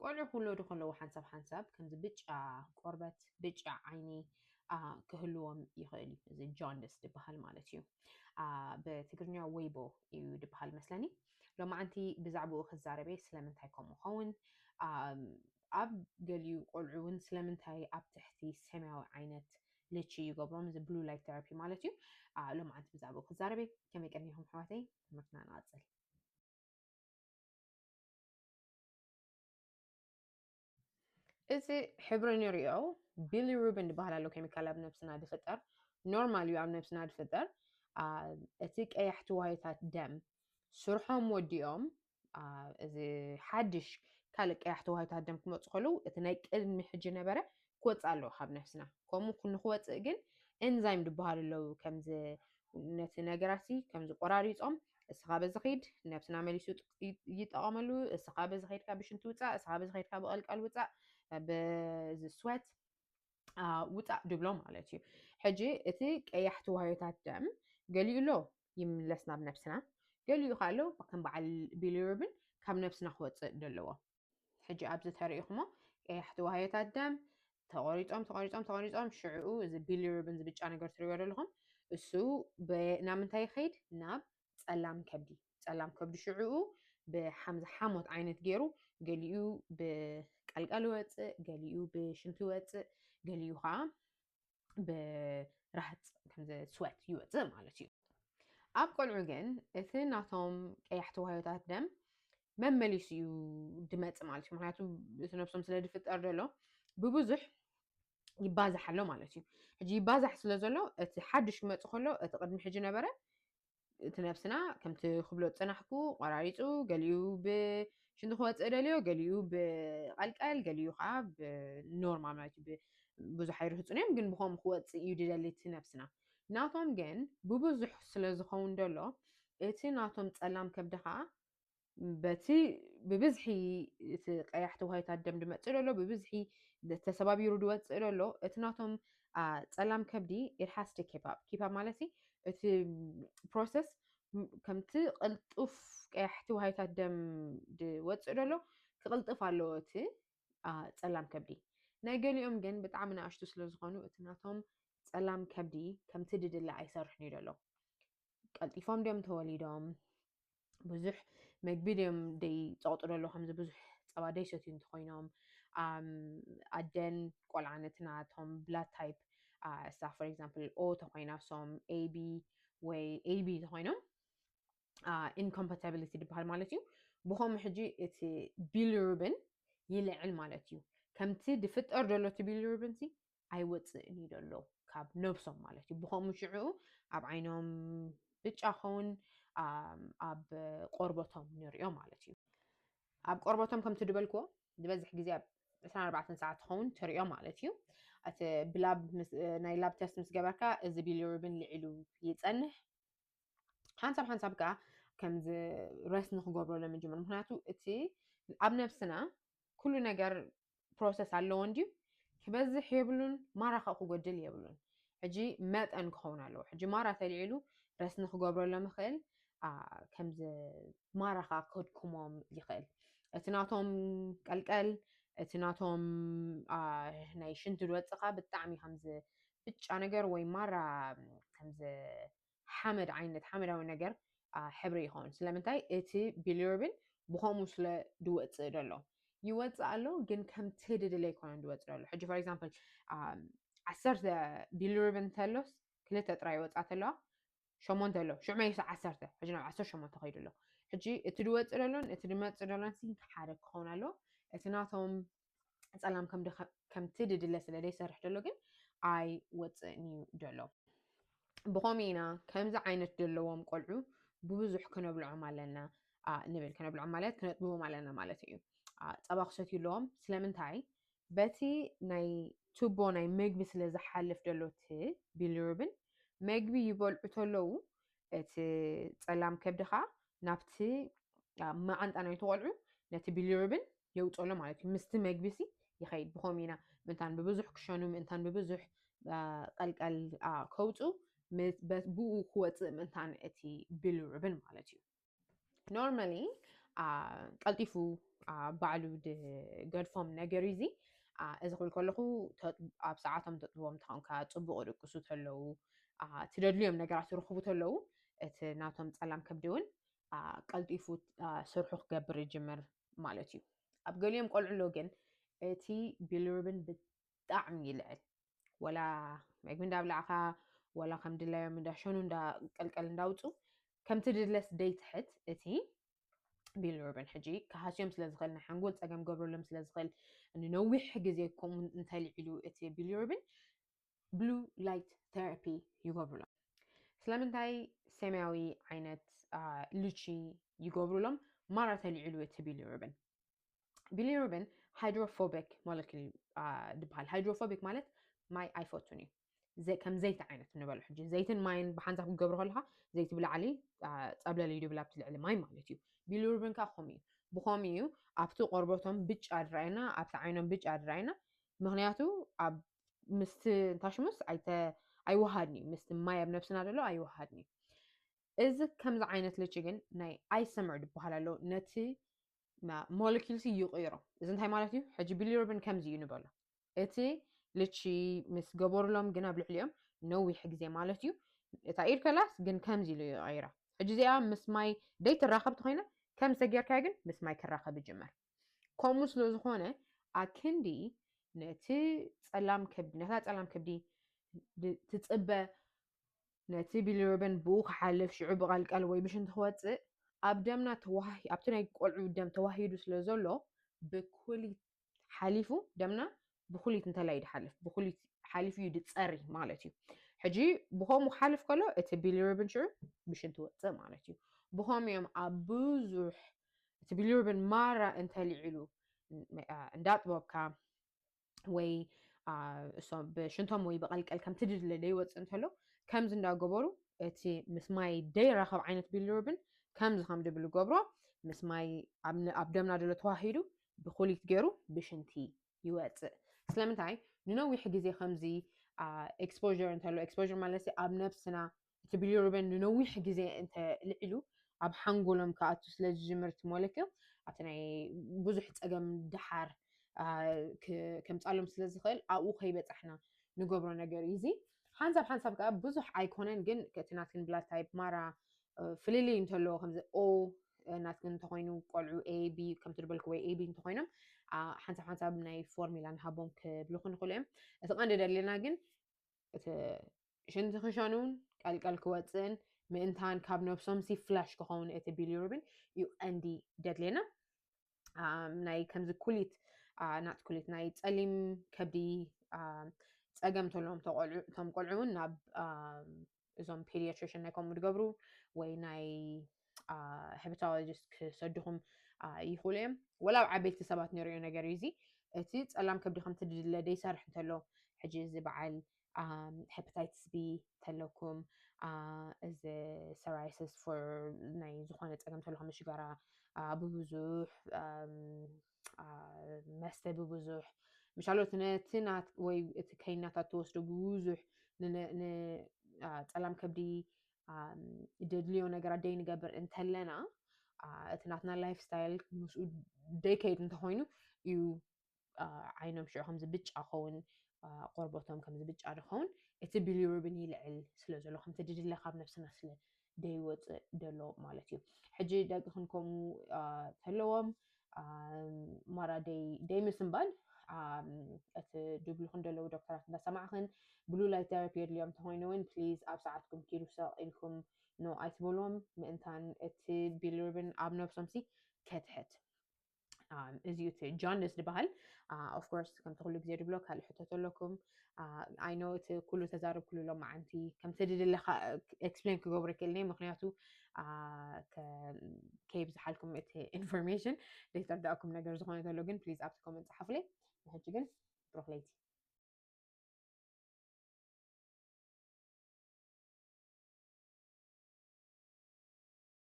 ቆልዑ ክውለዱ ከለዉ ሓንሳብ ሓንሳብ ከምዚ ብጫ ቆርበት፣ ብጫ ዓይኒ ክህልዎም ይኽእል እዩ። እዚ ጆንድስ ዝበሃል ማለት እዩ። ብትግርኛ ወይቦ እዩ ዝበሃል መስለኒ። ሎማዓንቲ ብዛዕባኡ ክዛረበ ስለምንታይ ከምኡ ኸውን፣ ኣብ ገሊኡ ቆልዑ እውን ስለምንታይ ኣብ ትሕቲ ሰማያዊ ዓይነት ልቺ ይገብሮም፣ እዚ ብሉ ላይት ቴራፒ ማለት እዩ። ሎማዓንቲ ብዛዕባኡ ክዛረበ። ከመይ ቀኒኹም ኣሕዋተይ? ትምህርትና ንቐጽል። እዚ ሕብሪ ንሪኦ፣ ቢሊሩቢን ዝበሃል ኣሎ ኬሚካል ኣብ ነብስና ዝፍጠር፣ ኖርማል እዩ ኣብ ነብስና ዝፍጠር። እቲ ቀያሕቲ ዋህዮታት ደም ስርሖም ወዲኦም፣ እዚ ሓድሽ ካልእ ቀያሕቲ ዋህዮታት ደም ክመፁ ከለዉ እቲ ናይ ቅድሚ ሕጂ ነበረ ክወፅእ ኣለዎ ካብ ነብስና። ከምኡ ንክወፅእ ግን ኤንዛይም ዝበሃሉ ኣለዉ፣ ከምዚ ነቲ ነገራት ከምዚ ቆራሪፆም፣ እስኻ በዚ ኺድ፣ ነብስና መሊሱ ይጠቐመሉ፣ እስኻ በዚ ኸይድካ ብሽንቲ ውፃእ፣ እስኻ በዚ ኸይድካ ብቐልቀል ውፃእ፣ ብዚ ስወት ውፃእ ድብሎ ማለት እዩ። ሕጂ እቲ ቀያሕቲ ዋህዮታት ደም ገሊኡ ኣሎ ይምለስ ናብ ነብስና፣ ገሊኡ ከዓ ኣሎ ከም በዓል ቢሊሩቢን ካብ ነብስና ክወፅእ ደለዎ። ሕጂ ኣብዚ ተሪኢኹሞ ቀያሕቲ ዋህዮታት ደም ተቆሪጾም ተቆሪጾም ተቆሪጾም ሽዕኡ እዚ ቢሊሩቢን ዝብጫ ነገር ትሪእዎ ዘለኹም እሱ ናብ ምንታይ ይኸይድ? ናብ ጸላም ከብዲ። ጸላም ከብዲ ሽዕኡ ብሓምዚ ሓሞት ዓይነት ገይሩ ገሊኡ ብቀልቀል ይወፅእ፣ ገሊኡ ብሽንቲ ይወፅእ፣ ገሊኡ ከዓ ብራህፅ ከምዚ ስወት ይወፅእ ማለት እዩ። ኣብ ቆልዑ ግን እቲ ናቶም ቀያሕቲ ዋህዮታት ደም መመሊሱ እዩ ድመፅእ ማለት እዩ። ምክንያቱ እቲ ነብሶም ስለ ድፍጠር ዘሎ ብብዙሕ ይባዛሕ ኣሎ ማለት እዩ። ሕጂ ይባዛሕ ስለ ዘሎ እቲ ሓድሽ ክመፅእ ከሎ እቲ ቅድሚ ሕጂ ነበረ እቲ ነብስና ከምቲ ክብሎ ዝፀናሕኩ ቆራሪፁ ገሊኡ ብሽንቲ ክወፅእ ደልዮ ገሊኡ ብቀልቀል ገሊኡ ከዓ ብኖርማል ማለት እዩ። ብዙሕ ኣይርህፁን እዮም ግን ብከምኡ ክወፅእ እዩ ድደሊ እቲ ነብስና። ናቶም ግን ብብዙሕ ስለ ዝኸውን ደሎ እቲ ናቶም ፀላም ከብዲ ከዓ በቲ ብብዝሒ እቲ ቀያሕቲ ዋህዮታት ደም ድመፅእ ደሎ ብብዝሒ ተሰባቢሩ ድወፅእ ደሎ እቲ ናቶም ፀላም ከብዲ it has to keep up። ኪፕ ኣፕ ማለት እቲ ፕሮሰስ ከምቲ ቅልጡፍ ቀያሕቲ ዋህዮታት ደም ድወፅእ ደሎ ክቅልጥፍ ኣለዎ እቲ ፀላም ከብዲ። ናይ ገሊኦም ግን ብጣዕሚ ንኣሽቱ ስለ ዝኾኑ እቲ ናቶም ፀላም ከብዲ ከምቲ ድድለ ኣይሰርሕን እዩ ደሎ። ቀልጢፎም ድዮም ተወሊዶም? ብዙሕ መግቢ ድዮም ደይ ፀቕጡ ደሎ? ከምዚ ብዙሕ ፀባ ደይ ሰትዩ እንተኮይኖም ኣደን ቆልዓን እቲ ናቶም ብላድ ታይፕ እሳ for example O ተኮይና ሶም ኤቢ ወይ ኤቢ ተኮይኖም ኢንኮምፓታቢሊቲ ዝበሃል ማለት እዩ። ብከምኡ ሕጂ እቲ ቢሊሩቢን ይልዕል ማለት እዩ። ከምቲ ድፍጠር ዘሎ እቲ ቢሊሩቢን ሲ ኣይወፅእን እዩ ዘሎ ካብ ነብሶም ማለት እዩ። ብከምኡ ሽዑ ኣብ ዓይኖም ብጫ ኸውን ኣብ ቆርበቶም ንሪኦ ማለት እዩ። ኣብ ቆርበቶም ከምቲ ድበልክዎ ዝበዝሕ ግዜ ኣብ ዕስራን ኣርባዕተን ሰዓት ትኸውን ትሪኦ ማለት እዩ። እቲ ብላብ ናይ ላብ ተስት ምስ ገበርካ እዚ ቢሊሩቢን ልዒሉ ይፀንሕ። ሓንሳብ ሓንሳብ ከዓ ከምዚ ረስ ንክገብረሎም ይጅምር። ምክንያቱ እቲ ኣብ ነብስና ኩሉ ነገር ፕሮሰስ ኣለዎ እንድዩ። ክበዝሕ የብሉን፣ ማራ ከዓ ክጎድል የብሉን። ሕጂ መጠን ክኸውን ኣለዎ። ሕጂ ማራ ተልዒሉ ረስ ንክገብረሎም ይኽእል፣ ከምዚ ማራ ከዓ ከድክሞም ይኽእል። እቲ ናቶም ቀልቀል፣ እቲ ናቶም ናይ ሽንቲ ድወፅኻ ብጣዕሚ ከምዚ ብጫ ነገር ወይ ማራ ከምዚ ሓመድ ዓይነት ሓመዳዊ ነገር ሕብሪ ይኸውን። ስለምንታይ? እቲ ቢሊሩቢን ብኸምኡ ስለ ድወፅእ ደሎ። ይወፅእ ኣሎ፣ ግን ከምቲ ድድለ ኣይኮነን ድወፅእ ደሎ። ሕጂ for example ዓሰርተ ቢሊሩቢን እንተሎስ ክልተ ጥራይ ይወፅኣ ተለዋ ሸሞንተ ኣሎ፣ ሽዑ መሊሱ ዓሰርተ፣ ሕጂ ናብ ዓሰርተ ሸሞንተ ከይዱ ኣሎ። ሕጂ እቲ ድወፅእ ደሎን እቲ ድመፅእ ደሎን ሲ ሓደ ክኸውን ኣለዎ። እቲ ናቶም ፀላም ከምቲ ድድለ ስለ ደይሰርሕ ደሎ ግን ኣይወፅእን እዩ ደሎ። ብኸምኡ ኢና ከምዚ ዓይነት ደለዎም ቆልዑ ብብዙሕ ክነብልዖም ኣለና ንብል። ክነብልዖም ማለት ክነጥብዎም ኣለና ማለት እዩ። ፀባ ክሰትዩ ኣለዎም። ስለምንታይ? በቲ ናይ ቱቦ ናይ መግቢ ስለ ዝሓልፍ ደሎ እቲ ቢሊሩቢን መግቢ ይበልዑ ተለዉ እቲ ፀላም ከብድኻ ናብቲ መዓንጣ ናይቲ ቆልዑ ነቲ ቢሊሩቢን የውፅሎ ማለት እዩ። ምስቲ መግቢ ሲ ይኸይድ። ብኸምኡ ኢና ምእንታን ብብዙሕ ክሸኑ ምእንታን ብብዙሕ ቀልቀል ከውፁ ብኡ ክወፅእ ምእንታን እቲ ቢሊሩቢን ማለት እዩ። ኖርማሊ ቀልጢፉ ባዕሉ ድገድፎም ነገር እዩ እዚ። እዚ ክብል ከለኹ ኣብ ሰዓቶም ተጥዎም ተኾንካ፣ ፅቡቅ ድቅሱ ተለዉ፣ ትደድልዮም ነገራት ርኽቡ ተለዉ፣ እቲ ናቶም ፀላም ከብዲ እውን ቀልጢፉ ስርሑ ክገብር ይጅምር ማለት እዩ። ኣብ ገሊኦም ቆልዑ ኣሎ ግን እቲ ቢሊሩብን ብጣዕሚ ይልዕል። ወላ መግቢ እንዳብላዕካ፣ ወላ ከም ድላዮም እንዳሸኑ እንዳቀልቀል እንዳውፁ፣ ከምቲ ድለስ ደይትሕት እቲ ቢሊሩብን ሕጂ ክሃስዮም ስለ ዝኽእል፣ ናይ ሓንጎል ፀገም ገብረሎም ስለ ዝኽእል፣ ንነዊሕ ግዜ ከምኡ እንተልዒሉ እቲ ቢሊሩብን ብሉ ላይት ቴራፒ ይገብሩሎም። ስለምንታይ ሰማያዊ ዓይነት ልቺ ይገብሩሎም? ማራ ተልዒሉ እቲ ቢሊሩብን። ቢሊሩብን ሃይድሮፎቢክ ሞለኪል ድበሃል። ሃይድሮፎቢክ ማለት ማይ ኣይፈቱን እዩ። ከም ዘይቲ ዓይነት ንበሎ ሕጂ፣ ዘይትን ማይን ብሓንሳብ ክገብሩ ከለካ፣ ዘይቲ ብላዕሊ ፀብለል እዩ ድብል ኣብቲ ልዕሊ ማይ ማለት እዩ። ቢሊሩብን ከዓ ከምኡ እዩ። ብከምኡ እዩ ኣብቲ ቆርበቶም ብጫ ድረኣየና፣ ኣብቲ ዓይኖም ብጫ ድረኣየና። ምክንያቱ ኣብ ምስቲ እንታሽሙስ ኣይተ ኣይወሃድን እዩ። ምስቲ ማይ ኣብ ነብስና ዘሎ ኣይወሃድን እዩ። እዚ ከምዚ ዓይነት ልቺ ግን ናይ ኣይሰመር ድበሃል ኣሎ። ነቲ ሞለኪልሲ ይቕይሮ። እዚ እንታይ ማለት እዩ? ሕጂ ቢሊሩብን ከምዚ እዩ ንበሎ። እቲ ልቺ ምስ ገበሩሎም ግን ኣብ ልዕሊኦም ነዊሕ ግዜ ማለት እዩ። እታ ኢድ ከላስ ግን ከምዚ ኢሉ ይቐይራ። ሕጂ እዚኣ ምስ ማይ ደይትራኸብ ተኮይና ከም ዝተጌርካዮ ግን ምስ ማይ ክራኸብ ይጅመር። ከምኡ ስለ ዝኾነ ኣክንዲ ነቲ ፀላም ከብዲ ነታ ፀላም ከብዲ ትፅበ ነቲ ቢሊሩብን ብኡ ክሓልፍ ሽዑ ብቐልቀል ወይ ብሽንቲ ክወፅእ ኣብ ደምና ተዋሂ ኣብቲ ናይ ቆልዑ ደም ተዋሂዱ ስለ ዘሎ ብኩሊት ሓሊፉ ደምና ብኩሊት እንተላይ ድሓልፍ ብኩሊት ሓሊፉ እዩ ድፀሪ ማለት እዩ። ሕጂ ብኸምኡ ክሓልፍ ከሎ እቲ ቢሊሩብን ሽዑ ብሽንቲ ወፅእ ማለት እዩ። ብኸምኡ እዮም ኣብ ብዙሕ እቲ ቢሊሩብን ማራ እንተልዒሉ እንዳጥበብካ ወይ እሶም ብሽንቶም ወይ ብቐልቀል ከምቲ ድድለ ደይወፅእ እንተሎ ከምዚ እንዳገበሩ እቲ ምስ ማይ ደይራኸብ ዓይነት ቢሊሩብን ከምዚ ከም ድብል ገብሮ ምስ ማይ ኣብ ደምና ደሎ ተዋሂዱ ብኩሊት ገይሩ ብሽንቲ ይወፅእ። ስለምንታይ ንነዊሕ ግዜ ከምዚ ኤክስፖር እንተሎ፣ ኤክስፖር ማለት ኣብ ነብስና እቲ ቢሊሩብን ንነዊሕ ግዜ እንተ ልዒሉ ኣብ ሓንጎሎም ክኣቱ ስለ ዝጅምር እቲ ሞለኪል ኣብቲ ናይ ብዙሕ ፀገም ደሓር ከምፃሎም ስለ ዝኽእል ኣብኡ ከይበፃሕና ንገብሮ ነገር እዩ። እዚ ሓንሳብ ሓንሳብ ከዓ ብዙሕ ኣይኮነን፣ ግን እቲ ናትክን ብላድ ታይፕ ማራ ፍልልይ እንተለዎ ከምዚ ኦ ናትክን እንተኮይኑ ቆልዑ ኤ ቢ ከምቲ ዝበልክዎ ኤ ቢ እንተኮይኖም ሓንሳብ ሓንሳብ ናይ ፎርሚላ ንሃቦም ክብልኹ ንኽእሉ እዮም። እቲ ቀንዲ ደድልና ግን እቲ ሽንቲ ክሸኑን ቀልቀል ክወፅእን ምእንታን ካብ ነብሶም ሲ ፍላሽ ክኸውን እቲ ቢሊሩብን እዩ ቀንዲ ደድሌና። ናይ ከምዚ ኩሊት ናት ኩሊት ናይ ፀሊም ከብዲ ፀገም ተለዎም እቶም ቆልዑ እውን ናብ እዞም ፔዲያትሪሽን ናይ ከምኡ ድገብሩ ወይ ናይ ሄፓቶሎጂስት ክሰድኹም ይኽእሉ እዮም። ወላ ኣብ ዓበይቲ ሰባት ንሪኦ ነገር እዩ እዚ። እቲ ፀላም ከብዲ ከምቲ ድድለ ደይሰርሕ እንተሎ ሕጂ እዚ በዓል ሄፓታይትስ ቢ ተለኩም እዚ ሰራይስስ ፎር ናይ ዝኾነ ፀገም ተለኩም ሽጋራ ብብዙሕ መስተ ብብዙሕ ምሻሎት ነቲ ናት ወይ እቲ ከይናታት ተወስዶ ብብዙሕ ፀላም ከብዲ ደድልዮ ነገራት ደይንገብር እንተለና እቲ ናትና ላይፍ ስታይል ምስኡ ደይከይድ እንተኮይኑ እዩ ዓይኖም ሽዑ ከምዚ ብጫ ኸውን ቆርበቶም ከምዚ ብጫ ድኸውን እቲ ቢሊሩብን ይልዕል ስለ ዘሎ ከምቲ ድድለ ካብ ነብስና ስለ ደይወፅእ ደሎ ማለት እዩ። ሕጂ ደቂ ክንከሙ ተለዎም ማራ ደይ ምስ እምባል እቲ ድብልኹን ደለዉ ዶክተራት እንዳሰማዕኽን ብሉ ላይት ቴራፒ የድልዮም ተኮይኑ እውን ፕሊዝ ኣብ ሰዓትኩም ኪዱ ሰቕ ኢልኩም ኖ ኣይትበልዎም። ምእንታን እቲ ቢሊሩብን ኣብ ነብሶም ሲ ከትሕት እዚ እዩ እቲ ጃንደስ ዝበሃል። ኦፍኮርስ ከምቲ ኩሉ ግዜ ድብሎ ካልእ ሕቶ ተለኩም ኣይኖ እቲ ኩሉ ተዛረብ ኩሉ ሎም መዓንቲ ከምቲ ድድለካ ኤክስፕሌን ክገብሩ ይክእል ነ ምክንያቱ ከይብዝሓልኩም እቲ ኢንፎርሜሽን ዘይተረዳእኩም ነገር ዝኾነ ተሎ ግን ፕሊዝ ኣብቲ ኮመንት ፀሓፉለይ። ንሕጂ ግን ብሩክ ለይቲ።